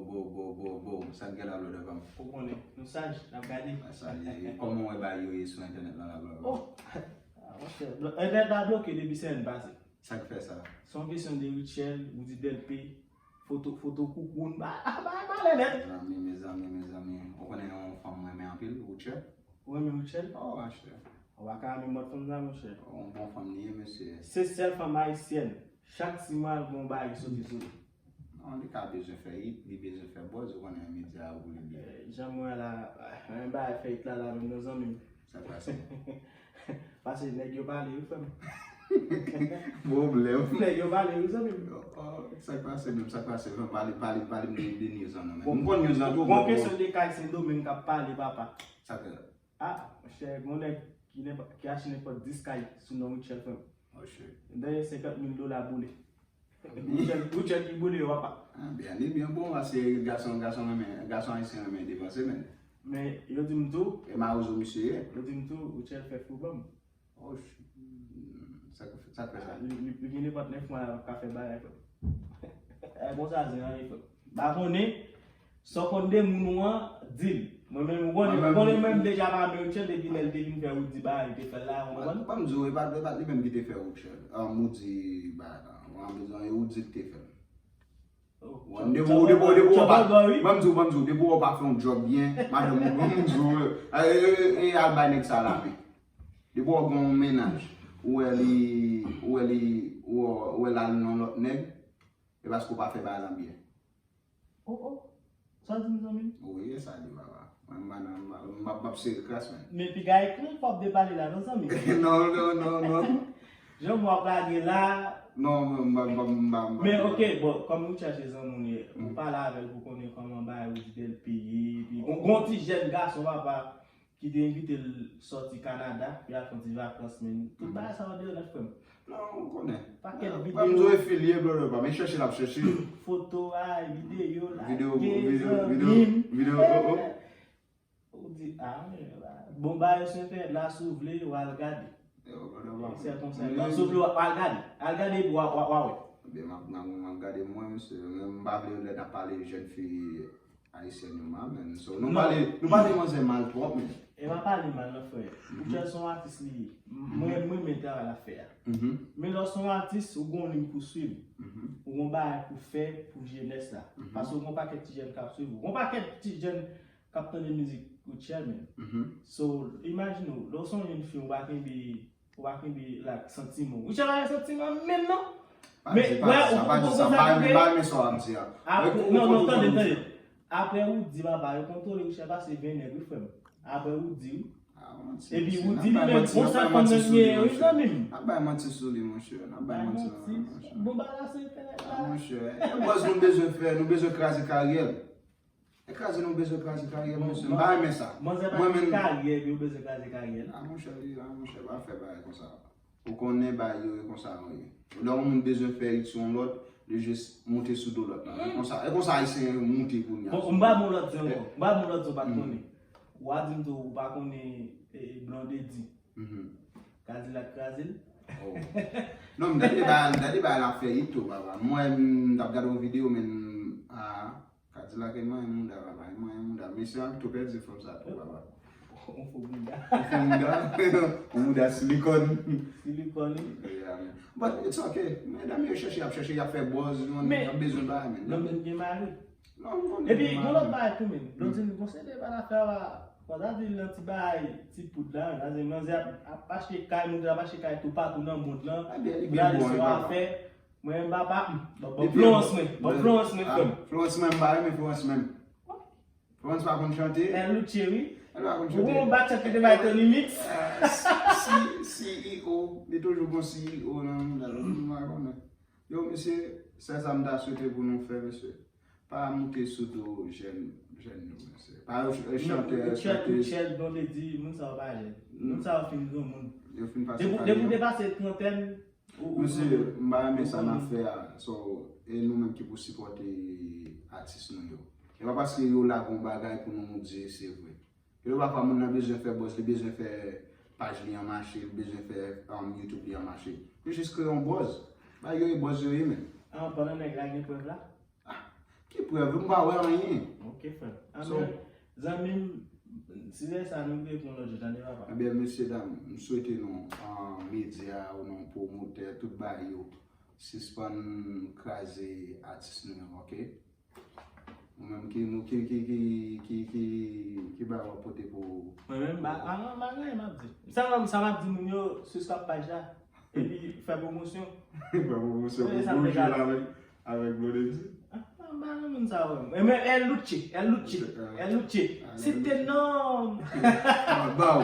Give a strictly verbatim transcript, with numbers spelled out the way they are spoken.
Bo, bo, bo, bo, sa k gen la, blòdè pa m? Ou konnen, nou saj, n ap gade. Sa ye, kòman w wè bagay yo ye sou entènèt lan la, blòdè pa m? Oh! Ah, monchè, entènèt la bloke depi semèn pase. Sa k fè sa? Se yon kesyon de Rutshelle, Roody Delpé, foto, foto koukoun, ba, ba, ba, ba lè nèt. Mezanmi, mezanmi, mezanmi. Ou konnen yon fanm mwen renmen anpil, Rutshelle? Ou renmen Rutshelle? Oh, monchè. Ou pa ka renmen mòd fanm sa, monchè. Yon bon fanm li ye, mesye. Se sèl fanm ayisyèn. Chak sis mwa, l gen yon bagay ki soti sou li. Non, li ka bezwen fè hit, li bezwen fè buzz, ou konnen medya a pou li ye. Jan m wè la, menm bagay fè hit la la menm non zanmi m. Sa k pase? Pase nèg yo pale wi frè m. Pwoblèm. Nèg yo pale wi zanmi m. Oh, oh, sa k pase menm, sa k pase? Non, pale, pale, pale m de, de news lan non menm. M konn news lan tou. Bon kesyon de kay Sendomeng k ap pale papa. Sa k fè? Ah, monchè, gon nèg ki, ki achte nenpòt dis kay sou non Rutshelle frè m. Oh shit. Dèyè senkant mil dola boule. Rutshelle ki boule yo papa. Ah, byen, li byen bon, paske gason, gason renmen, gason ayisyen renmen depanse, men. Men, yo di m tou. E mawozo misye ye. Yo di m tou, Rutshelle fè fou ban m. Oh shit. Sa k fè sa? Li, li, li gen nenpòt nèf mwa la, l ap ka fè bagay frè m. E konsa zen an ye frè m. M pa konnen. Sa w konn de moun ou an, di l. Mwen menm, ou konnen, ou konnen mwen m deja pa renmen Rutshelle depi lè l te vin fè Roody bagay, li te fè l la, ou konprann? Ban m di w, e pa, e pa li menm ki te fè Rutshelle, um, Roody bagay la. Ou an bezwen, e Roody ki te fè l. Depi w, depi w, depi w pa, ban m di w, ban m di w, depi w pa fè yon djòb byen, madanm ou, ban m di w, e, e, e, al bay nèg sa lamen. Depi w gen yon mennaj, ou wè li, ou wè li, ou wè, ou wè l al nan lòt nèg, e paske w pa fè bagay lan byen. Oh, oh. Sa w di m, zanmi m? Wi, e sa di papa. Mwen, m pa nan, m pa, m pa, m p ap sere kras, men. Men piga ekri, fò w ap depale la, non, zanmi? Non, non, non, non. Jan w ap lage la. Non, m pa, m pa, m pa, m pa. Men, oke, bon, kòm ou chèche zanmi w ye, ou pale avè l pou konnen kòman bagay ou di l peye, epi gon, gon ti jèn gason, papa, ki te envite l sòti Kanada, pou y al fè yon ti vakans, men tout bagay sa yo deyò nèt, frè m. Non, ou konnen. Pakèt videyo. Ban m di w e fil ye, bro, bro, pa men chèche l ap chèche. Foto, ay, videyo, like, zanmi m. Videyo, videyo, videyo, oh, oh. Ou di, ah, men, bon, bagay yo sou entènèt la, si w vle, w al gade. Yo, bro, bro. Se konsa. Ban m si w vle, w al gade. Al gade epi w a, w a, w a wè. Ebyen, m ap, m ap, m ap gade mwen, mesye. Men m pa vle lè n ap pale jèn fi ayisyèn yo mal, men. So, nou pale, nou pale manzè mal twòp, men. E pa pale mal, non, frè. Rutshelle se yon atis li ye. Mwen, mwen renmen travay l ap fè a. Men lè w se yon atis, ou gen yon liy pou swiv. Ou gen yon bagay pou fè pou jenès la. Paske ou gen yon pakèt ti jèn k ap swiv ou. Gen yon pakèt ti jèn k ap tande mizik Rutshelle, men. So, imajine w, lè w se yon jèn fi, ou pa kenbe Ou pa kenbe like santiman w. Richard pa gen santiman menm non. Pa di, pa di sa, pa di sa. M pa renmen sa w ap di a. Non, non, tande, tande. Apre Roody papa, yo kontwole Richard pase ven nèg wi frè m. Apre Roody wi. Epi Roody li menm gon sèl fanm nan li genyen wi zanmi m. N ap bay manti sou li monchè, n ap bay manti sou li monchè. Bon bagay se entènèt la. Monchè, e buzz nou bezwen fè, nou bezwen kraze karyè l. E kraze nou bezwen kraze karyè m mesye, m pa renmen sa. Manzè pa gen karyè epi ou bezwen kraze karyè l. A monchè, a monchè, pa fè bagay konsa. Ou konnen bagay yo e konsa yo ye. Lè yon moun bezwen fè hit sou yon lòt, li jis moute sou do lòt la. E konsa, e konsa ayisyen moute kounye a. Bon, m ba m yon lòt zen ankò. M ba m yon lòt zen ou pa t konnen. Ou a di m tou ou pa konnen Blondedy. Kadilak kraze l. Non, m tande bagay, m tande bagay la fè hit tou papa. Mwen, m t ap gade yon videyo, men a Kadilak e manyen mouda papa, e manyen mouda. Mesye a pito pèdi fanm sa tou papa. Yon fo mouda. Yon fo mouda. Yon mouda silikòn. Silikòn wi. Yeah man. But it's okay. Medam yo chèche, y ap chèche, y ap fè buzz, y ap bezwen bagay men. Nan menm gen mari. Non, m konnen. Epi gen lòt bagay tou men. Blondedy gon seri de bagay l ap fè a. Fò ta di l nan ti bagay, ti poud la, sa se manzè ap, ap achte kay, monte ap achte kay toupatou nan mond lan. Ebyen, li byen bon wi papa. Mwen menm papa, m, ban m Florence mwen, ban m Florence mwen frè m. Florence mwen m pa renmen Florence menm. Florence pa konn chante. L Luce wi. L pa konn chante. Ou gon bak chat ki te bay Tony Mix. CEO, li toujou gon CEO nan mouda l, m pa konnen. Yo mesye, sèl sa m ta swete pou nou fè mesye. Pa moute sou do jèn, jèn yo mesye. Pa yo chante, chante. Rutshelle, Rutshelle, Blondedy, moun sa yo pa jèn. Moun sa yo fin granmoun. Yo fin pase kay yo. Depi w depase trantèn, Mesye, m pa renmen sa n ap fè a. So, e nou menm ki pou sipòte atis nou yo. E pa paske yo lage yon bagay pou nou, nou di se vre. Yo pafwa moun nan bezwen fè buzz, li bezwen fè paj li an mache, li bezwen fè um, YouTube li an mache. Yo jis kreye yon buzz. Bagay yo e buzz yo ye men. Ah, pandan nèg la gen prèv la? Ah, Ki prèv? M pa wè anyen. Ok, frè. Anben, zanmi m, si se sa, nou vle pou lòt jou, tande papa. Ebyen, mesye dam, m swete nou, an medya ou non pwomotè, tout bagay yo, sispann kraze atis nou yo, ok? Ou menm ki nou ki ki ki ki ki ki bagay w ap pote pou Mwen menm, ba, a, ba, gen anyen m ap di. Sa m sa m ap di moun yo, subscribe paj la. Epi fè pwomosyon. Fè pwomosyon pou gwo jou la avèk avèk Blondedy. Ba, moun sa wè. Men El Luche, El Luche, El Luche. Site non. Baw.